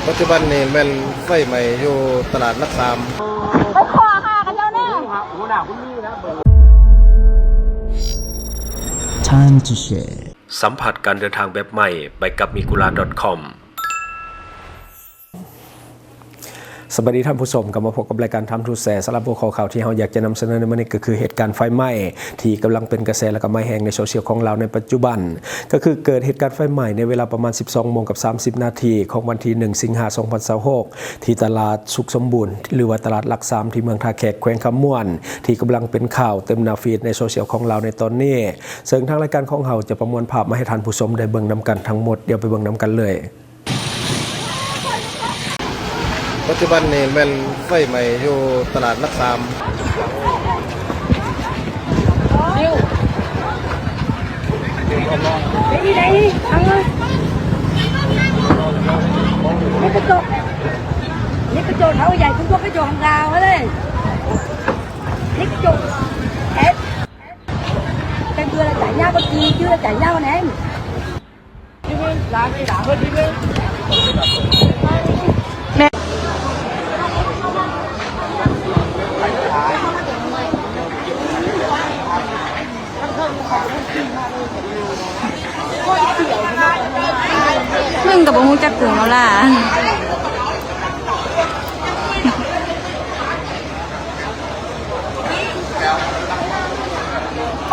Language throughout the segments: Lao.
ປັດຈຸບັນນີ້ແມ່ນໄຟໄໝ້ຢູ່ຕະຫຼາດຫຼັກສາມ. Time to share. ສຳຜັດການເດີນທາງແບບໃໝ່ ໄປກັບ Migura ດອດ ຄອມ. ສະບາຍດີທ່ານຜູ້ຊົມ, ກັບມາພົບກັບລາຍການ Time to Share. ສຳລັບຫົວຂໍ້ຂ່າວທີ່ເຮົາຢາກຈະນຳສະເໜີໃນມື້ນີ້ ກໍຄືເຫດການໄຟໄໝ້ທີ່ກຳລັງເປັນກະແສ ແລະ ກໍໄໝ້ແຮງໃນໂຊຊຽວຂອງລາວໃນປັດຈຸບັນ. ກໍຄືເກີດເຫດການໄຟໄໝ້ໃນເວລາປະມານສິບສອງໂມງກັບສາມສິບນາທີຂອງວັນທີໜຶ່ງ ສິງຫາ ສອງພັນຊາວຫົກ ທີ່ຕະຫຼາດສຸກສົມບູນ ຫຼືວ່າຕະຫຼາດຫຼັກສາມ ທີ່ເມືອງທ່າແຂກ ແຂວງຄຳມ່ວນ ທີ່ກຳລັງເປັນຂ່າວເຕັມໜ້າຟີດໃນໂຊຊຽວຂອງລາວໃນຕອນນີ້. ເຊິ່ງທາງລາຍການຂອງເຮົາຈະປະມວນພາບມາໃຫ້ທ່ານຜູ້ຊົມໄດ້ເບິ່ງນຳກັນທັງໝົດ. ດຽວໄປເບິ່ງນຳກັນເລີຍ. ປັດຈຸບັນນີ້ແມ່ນໄຟໄໝ້ຢູ່ຕະຫຼາດຫຼັກສາມ. ມຶງກໍບໍ່ຮູ້ຈັກກຸງເອົາລະ.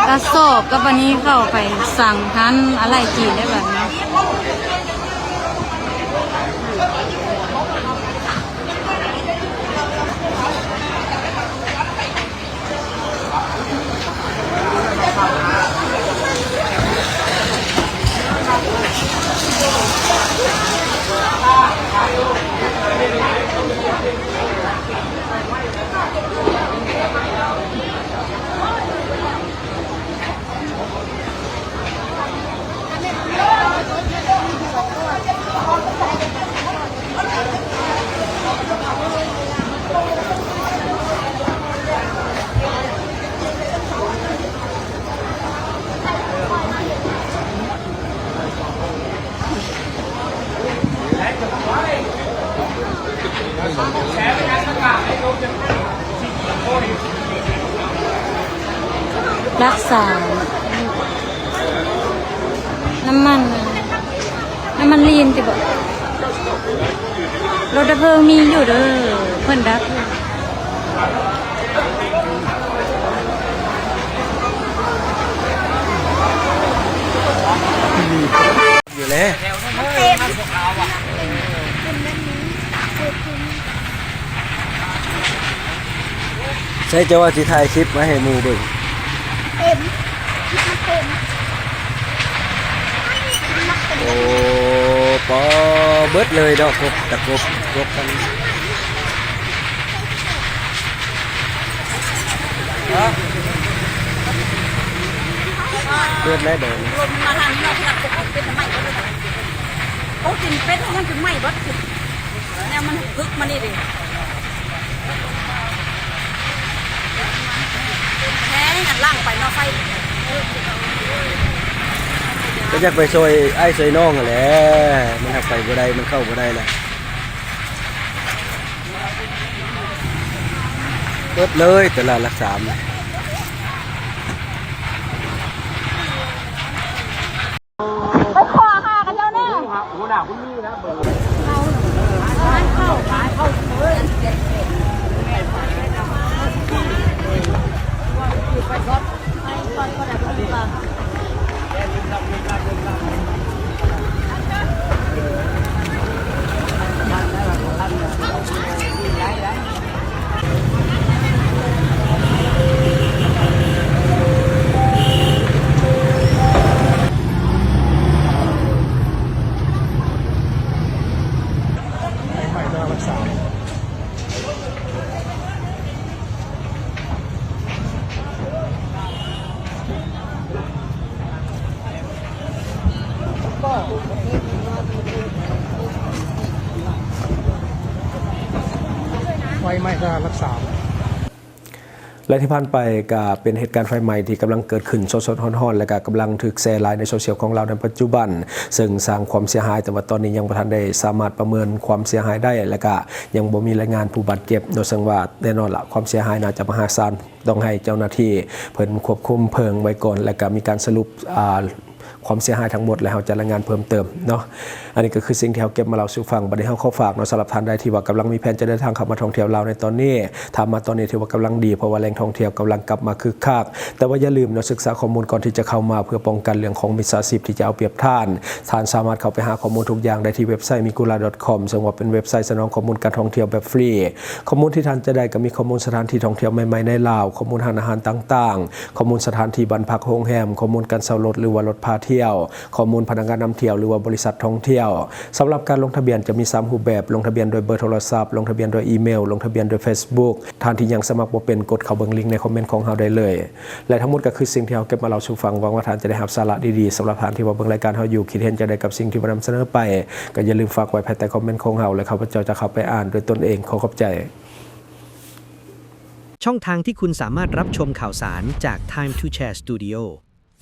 ກະສອບກັບອັນນີ້ເຂົ້າໄປສັ່ງຮ້ານອາໄຫຼ່ຈີນໄດ້ບັດນີ້. ລັກສາມ ນ້ຳມັນ ນ້ຳມັນລີນຕິບໍ? ລົດດັບເພີງມີຢູ່ເດີ ເພິ່ນດັບຢູ່. ຢູ່ແລ້ວ ໃສເຈົ້າວ່າຊິຖ່າຍຄລິບມາໃຫ້ໝູ່ເບິ່ງ? ເຕັມ ຄລິບມັນເຕັມ. ໂອ້ ປໍ ເບິດເລີຍເນາະ ກົບ ຕະກົບ ກົບກັນ. ເບີດແລ້ວເດີ ລົມມາທາງນີ້ເນາະ ເປັນໄໝ້ເບິດເລີຍ. ໂອ້ ກິນເປັດ ມັນເປັນໄໝ້ເບິດ ແນວມັນຮຶກມານີ້ເດ ແທ້ນີ້ ອັນຫຼັງໄປເນາະ ໄຟ ກໍຢາກໄປຊ່ອຍອ້າຍຊ່ອຍນ້ອງຫັ້ນແຫຼະ ມັນຫາກໄປບໍ່ໄດ້ ມັນເຂົ້າບໍ່ໄດ້ແຫຼະ. ເບິດເລີຍຕະຫຼາດຫຼັກສາມ. ໄປຂໍຫາກັນເຈົ້າແນ່. ໄຟໄໝ້ຕະຫຼາດຫຼັກສາມ. ແລະທີ່ຜ່ານໄປກໍເປັນເຫດການໄຟໄໝ້ທີ່ກຳລັງເກີດຂຶ້ນສົດໆຮ້ອນໆ ແລະກໍກຳລັງຖືກແຊຫຼາຍໃນໂຊຊຽວຂອງລາວໃນປັດຈຸບັນ, ເຊິ່ງສ້າງຄວາມເສຍຫາຍ, ແຕ່ວ່າຕອນນີ້ຍັງບໍ່ທັນໄດ້ສາມາດປະເມີນຄວາມເສຍຫາຍໄດ້ ແລະກໍຍັງບໍ່ມີລາຍງານຜູ້ບາດເຈັບເນາະ, ເຊິ່ງວ່າແນ່ນອນລະ ຄວາມເສຍຫາຍໜ້າຈະມະຫາສານ, ຕ້ອງໃຫ້ເຈົ້າໜ້າທີ່ເພິ່ນຄວບຄຸມເພີງໄວ້ກ່ອນ ແລະກໍມີການສະຫຼຸບ ອ່າ ຄວາມເສຍຫາຍທັງໝົດ ແລະເຮົາຈະລາຍງານເພີ່ມເຕີມເນາະ. ອັນນີ້ກໍຄືສິ່ງທີ່ເຮົາເກັບມາເລົ່າສູ່ຟັງ. ບັດນີ້ເຮົາຂໍຝາກເນາະ, ສຳລັບທ່ານໃດທີ່ວ່າກຳລັງມີແຜນຈະເດີນທາງເຂົ້າມາທ່ອງທ່ຽວລາວໃນຕອນນີ້, ຖ້າມາຕອນນີ້ຖືວ່າກຳລັງດີ, ເພາະວ່າແຫຼ່ງທ່ອງທ່ຽວກຳລັງກັບມາຄຶກຄັກ. ແຕ່ວ່າຢ່າລືມເນາະ, ສຶກສາຂໍ້ມູນກ່ອນທີ່ຈະເຂົ້າມາ ເພື່ອປ້ອງກັນເລື່ອງຂອງມິດສາຊີບທີ່ຈະເອົາປຽບທ່ານ. ທ່ານສາມາດເຂົ້າໄປຫາຂໍ້ມູນທຸກຢ່າງໄດ້ທີ່ເວັບໄຊ migula.com ເຊິ່ງວ່າເປັນເວັບໄຊສະໜອງຂໍ້ມູນການທ່ອງທ່ຽວແບບຟຣີ. ຂໍ້ມູນທີ່ທ່ານຈະໄດ້ກໍມີຂໍ້ມູນສະຖານທີ່ທ່ອງທ່ຽວໃໝ່ໆໃນລາວ, ຂໍ້ມູນຮ້ານອາຫານຕ່າງໆ, ຂໍ້ມູນສະຖານທີ່ບ້ານພັກ, ໂຮງແຮມ, ຂໍ້ມູນການເຊົ່າລົດ ຫຼືວ່າລົດພາທ່ຽວ, ຂໍ້ມູນພະນັກງານນຳທ່ຽວ ຫຼືວ່າບໍລິສັດທ່ອງທ່ຽວ. ສຳລັບການລົງທະບຽນຈະມີສາມຮູບແບບ, ລົງທະບຽນໂດຍເບີໂທລະສັບ, ລົງທະບຽນໂດຍອີເມວ, ລົງທະບຽນໂດຍເຟສບຸກ. ທ່ານທີ່ຍັງສະໝັກບໍ່ເປັນ, ກົດເຂົ້າເບິ່ງລິງໃນຄອມເມັນຂອງເຮົາໄດ້ເລີຍ. ແລະທັງໝົດກໍຄືສິ່ງທີ່ເຮົາເກັບມາເລົ່າສູ່ຟັງ. ຫວັງວ່າທ່ານຈະໄດ້ຮັບສາລະດີໆ. ສຳລັບທ່ານທີ່ວ່າເບິ່ງລາຍການເຮົາຢູ່, ຄິດເຫັນຈັ່ງໃດກັບສິ່ງທີ່ວ່ານຳສະເໜີໄປ, ກໍຢ່າລືມຝາກໄວ້ພາຍໃຕ້ຄອມເມັນຂອງເຮົາ ແລະຂ້າພະເຈົ້າຈະເຂົ້າໄປອ່ານດ້ວຍຕົນເອງ. ຂໍຂອບໃຈ. ຊ່ອງທາງທີ່ຄຸນສາມາດຮັບຊົມຂ່າວສານຈາກ Time to Share Studio,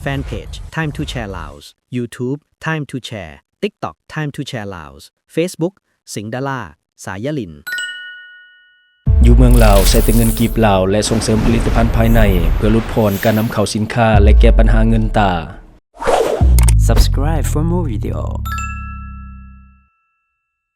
Fanpage Time to Share Laos, YouTube Time to Share, TikTok Time to Share Laos, Facebook ສິງດາລາ ສາຍາລິນ. ຢູ່ເມືອງລາວ ໃຊ້ແຕ່ເງິນກີບລາວ ແລະ ສົ່ງເສີມຜະລິດຕະພັນພາຍໃນ ເພື່ອຫຼຸດຜ່ອນການນຳເຂົ້າສິນຄ້າ ແລະ ແກ້ບັນຫາເງິນຕາ. Subscribe for more video.